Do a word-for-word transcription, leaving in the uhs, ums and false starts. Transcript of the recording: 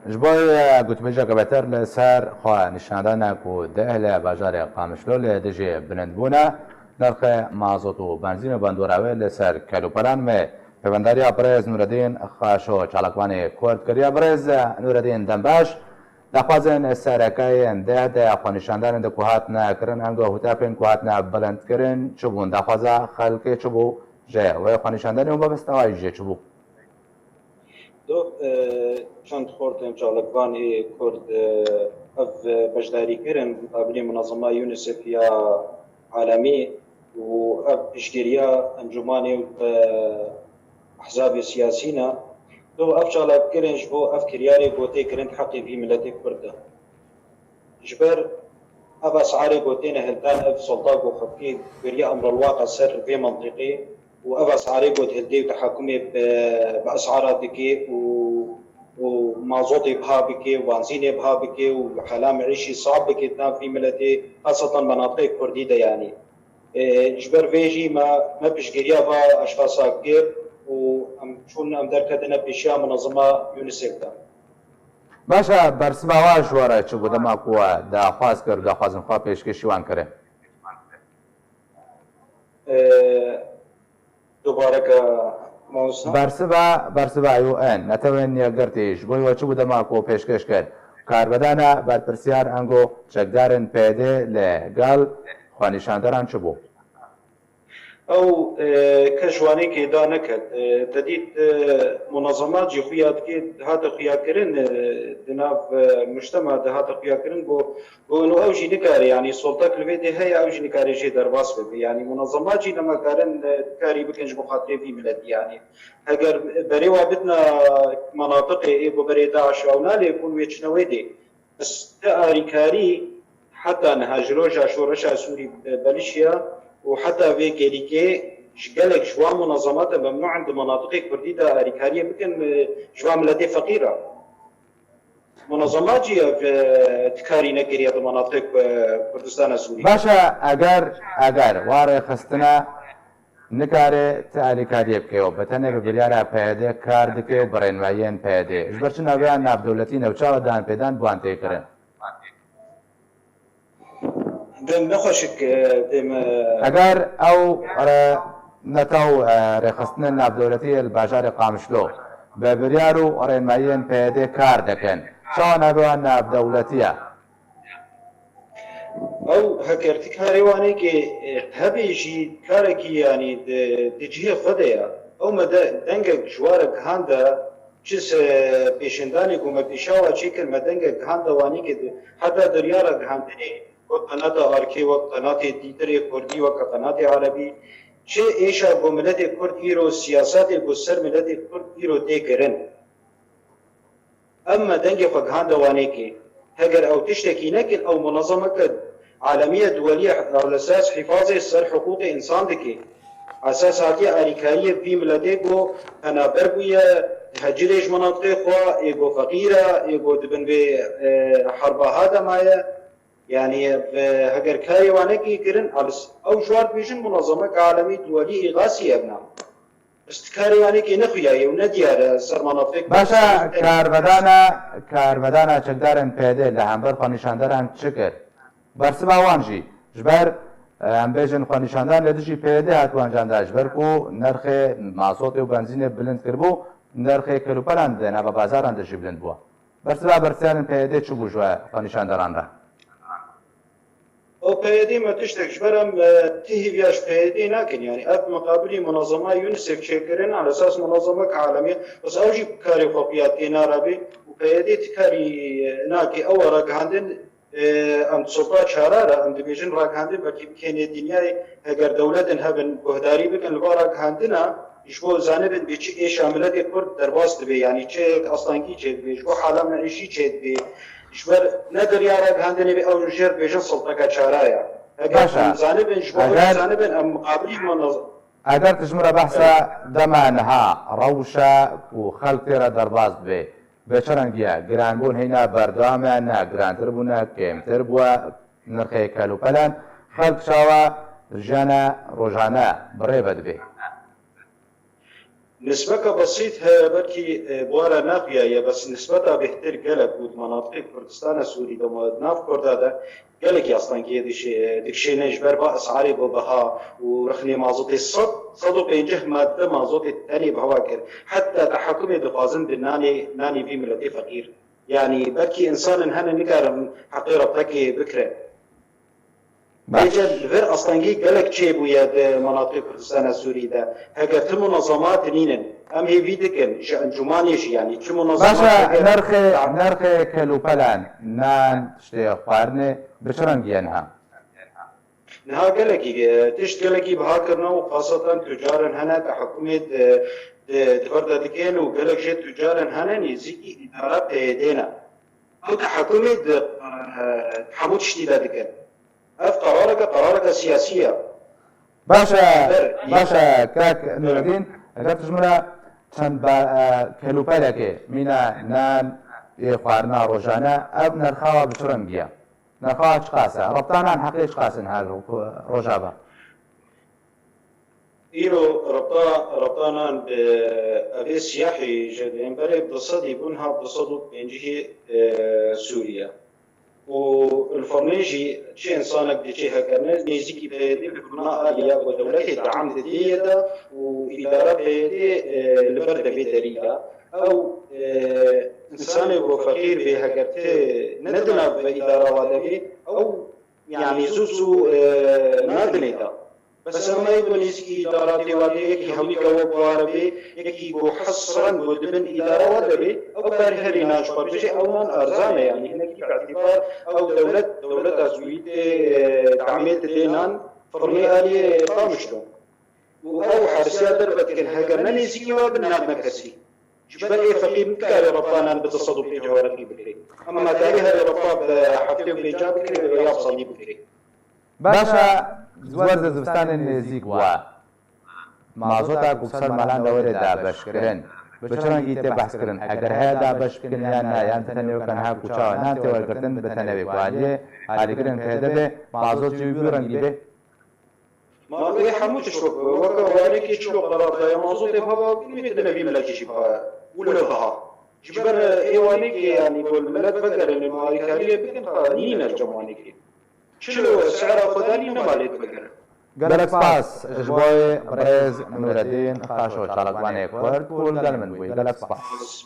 Ji bo gotûbêjeke beter li ser xwe nîşandana ku deh li bajarê Qamişlo li dijî bilindbûna nirxê mazot û benzîn û bandora wê li ser kelûpelan me pêvendariya birêz Nûredîn Xaşo çalakvanê Kurd kiriye. Birêz Nûredîn, dem baş. Daxwazên sereke yên deh de xwenîşandanên de ku hatine kirin, ango hûtafên ku hatine bilindkirin çi bûn? Daxwaza xelkê çi bû ji wê xwenîşandanê û mebesta wê jê çi bû? Doh, e, çend xortên çalakvan ê Kurd, e, ev, e, beşdarîkirin muqabilê munezema UNICEF ya alemî û ev piştgiriya encûmanê û, e, ehzabê siyasî ne. Doh, ev çalakkirin ji bo ev kiryarê gotê kirin di heqê vî miletê Kurd de. Ji ber ev esarê ku têne hildan, ev solda ku xwepkê beriya emrulwaqe ser vê mentiqê û ev esarê ku dihildê û tehakumê bi, bi esara dike û, û mazotê biha bike û benzînê biha bike û hala meîşî sab bike di nav vî miletê, xasatan menatiqê kurdî de yanî. Ê, ji ber vê jî me, me piştgiriya va eşxasa kir û em çûn, em derketine pêşiya munezema UNICEF de. Baş e, bersiva we ji we re çi bû dema ku we daxwaz kir, daxwazên xwe pêşkêşî wan kirin? Ee, dubareke mamosta. Bersiva, bersiva U N, Netewên Yekgirtî, ji bo we çi bû dema ku pêşkêş kir? Karbedana berpirsiyar ango çekdarên P Y D li gel xwenîşanderan çi bû? Ew, e, kes ji wanê kêda neket. E, te dît, e, munezema jî xuya dike, dihate xuyakirin, e, di nav, e, mujtema dihate xuyakirin, got, got, ino ew jî nikare, yanî soltek li vê dê heye, ew jî nikare jê derbas bibe. Yanî munezema jî nema karin, e, karî bikin ji bo xatirê vî miletî, yanî. Heger berê wa bidina menatiqê ê ku berê DAIŞ ew nalê bûn wê çine wê dê. Ez te alîkarî heta niha ji roja şoreşa Sûrî belişiya û heta vê kêlîkê ji gelek ji wan munezemate memnû in di menatiqê kurdî de alîkariyê bikin, e, ji van miletê feqîr e. Munezema cî ev, e, tikarî nekiriye di menatiqê, e, Kurdistana Sûrî. Baş e, eger, eger wa rêxistine Nikare ti alîkariyê bike û bi tenê bi biryara P Y D kar dike û bi rênmayiyên P Y D. Ji ber çi navbeya navdewletî ne û çawa danpêdan bi wan tê kirin? Dem nexweşik, e, dem, e, Eger ew re netew, e, rêxistinên navdewletî li bajarê Qamişlo bi biryar û rênmayiyên P Y D kar dikin, çawa navbeya navdewletî ye? Ew heger ti karê wanekê, e, hebê jî karekî, yanî di, di cihê xwe de ye. Ew me de dengek ji wa re gihanda, çi se pêşendanê ku me pêşawa çêkir, me dengek gihanda wanekê di, heta derya re gihandinê, wek qenata Arkê, wek qenatê dîtirê kurdî, wek qenatê erebî, çi êşa ku miletê kurd îro, siyasatê ku ser miletê kurd îro tê kirin. Em me dengê xwe gihande wanekê. Heger ew tiştekî nekin, ew munezemeke alemiye duwelî ye, li esas hifazê ser hiqûqê însan dike. Esas hatiye alîkariyê vî miletê ku penaber bûye, dihecile ji minatiqê xwe, ê ku feqîr e, ê ku di bin vê, e, herba ha de maye. Yanî, e, heger karê wanekê kirin, ew ji war dibêjin munezemeke alemî duwelî îxasî ye ev nam. Pistikarê wanekê ne xuya ye û ne diyar e ser manafek. Baş e, karvedana, karvedana çekdarên P Y D li hember xwenîşanderan çi kir? Bersiva wan jî, ji ber, e, em bêjin xwenîşandan li dijî P Y D hat wencanda, ji ber ku nirxê mazotê û benzînê bilind kiribû, nirxê kelûpelan di nava bazaran de jî bilind bû. Bersiva bersiyanên P Y D çi bû ji we xwenîşanderan re? O P Y D me tiştek ji ber em, e, ti hîviya ji P Y D nakin. Yanî ev miqabilî munazema UNICEF çêkirin, ala esas munazemeke alemî ye. Bes ew jî karê xwe xuya tê narabê û P Y D ti karî, e, nake. Ew ragihandin, e, em di sopa çara re, em dibêjin ragihandin, belkî bikênê dinyayê, heger dewletin hebin guhdarî bikin li va ragihandina, ji bo zanibin bê çi êşa miletê Kurd derbas dibe, yanî çi astengî çêdibe, ji bo hala meîşî çêdibe, ji ber ne derya ragihandinê be ew jêr dibêjin sirteke çara ye. Heger Baş e. em zanibin, ji bo Eger zanibin em miqabilî manaz. Eger tu ji min re behsa dema niha rewşa ku xelk tê re derbas dibe, bi çi rengî ye? Giranbûn hîna berdewam e, ne girantir bûne, kêmtir bûye, nirxê kelûpelan, xelk çawa jiyana rojane bi rê ve dibe? Nisbeka besît heye, belkî, e, bi we re naxiyaye, bes nisbeta bêhtir gelek û di menatiqê Kurdistana Sûrî de, ma-, di nav Kurda de gelekî astengiyê dişê-, dikişêne ji ber va esarê bi biha û rexnê mazotê sed, sed û pêncî madde mazotê tenê bi hewa kir. Heta tehekûmê dixwazin bi nanê, nanê vî miletê feqîr. Yanî belkî însanên hene nikarin heqê rebtekê bikirin. Baş. Bêje li vir astengî gelek çêbûye di menatiqê Kurdistana Sûrî de. Heger ti munezemat nînin, em hêvî dikin ji encûmanê jî, yanî çi munezemat Baş e, heger nerxê, tam- nerxê kelûpelan, nan, tiştê xwarinê bi çi rengî ye niha? Niha gelekî, e, tişt gelekî biha kirine û xaseten tucarin hene, tehekûmê di, di, di vir de dikin û gelek jê tucarin hene nêzîkî îdara P Y D'ê ne. Ew tehekûmê di, e, hemû tiştî de dikin. Ev qerareke, qerareke siyasî ye. Baş e, Ber- baş e, kak Nureddîn, eger tu ji min re çend ba-, e, kelûpelekê mîna nan ê xwarina rojane, ev nerxa wa bi çi rengî ye? Nerxa wa çiqas e? Rebta nan heqê çiqas in her ku-, rojava? Îro rebta, rebta nan bi evê siyahî ji dêmberê bi du sedî bûn ha du sed û pêncî, e, Sûriye. Û li firnê jî çi însanek diçe hegerine, nêzîkî P Y D bi firna alî ya ku dewletê deam didê ye de û îdara P Y D, e, li ber de vê derî de. Ew, e, însanê ku feqîr bê, heger ti ne di nav îdara wa de bê, ew, yanî, zû zû, e, nadinê de. Bes em ê ku nêzîkî îdaratê wa de, yekî hewî ke we bi wa re bê, yekî ku hez reng ku di bin îdara wa de bê, ew berherî nan ji xwe bicê, ew nan erzan e, yanî hinekî bi îtîbar ew dewlet, dewleta Swîdê, e, deamê didê nan firnê aliyê Qamişlo. Û ew hersiya derve dikin, heger ne nêzîkî we bin, nadine kesî. Ji ber ê feqîr nikare rebta nan bi du sed û pêncî wereqî bikirê. Ema karê herê rebta bi heftê û pênca bikirê, ya bi sedî bikirê. Baş e, werze zivistanê nêzîk bû. Mazota ku bi ser malan de were dabeşkirin, bi çi rengî tê behskirin? Eger heye dabeş bikin yan na, yan tenê weke niha ku çawa nan tê wergirtin, bi tenê wê ku aliyê alîkirin P Y D be, mazot jî wî rengî be? Ma wê hemû tişt wek, weke warêkê çilo qerar daye, mazotê bi hewa bikin, wê tine vî miletî jî bi hewa û li biha. Ji ber ê wanêkê, yanî ku milet vegerînin û alîkariyê bikin, xwe nîne li cem wanêkê. Çilo sera xwe danî nema lê dibigere. Gelek spas ji bo birêz Nureddîn Xaşo, çalakvanê Kurd ku li gel min bûyî. Gelek spas.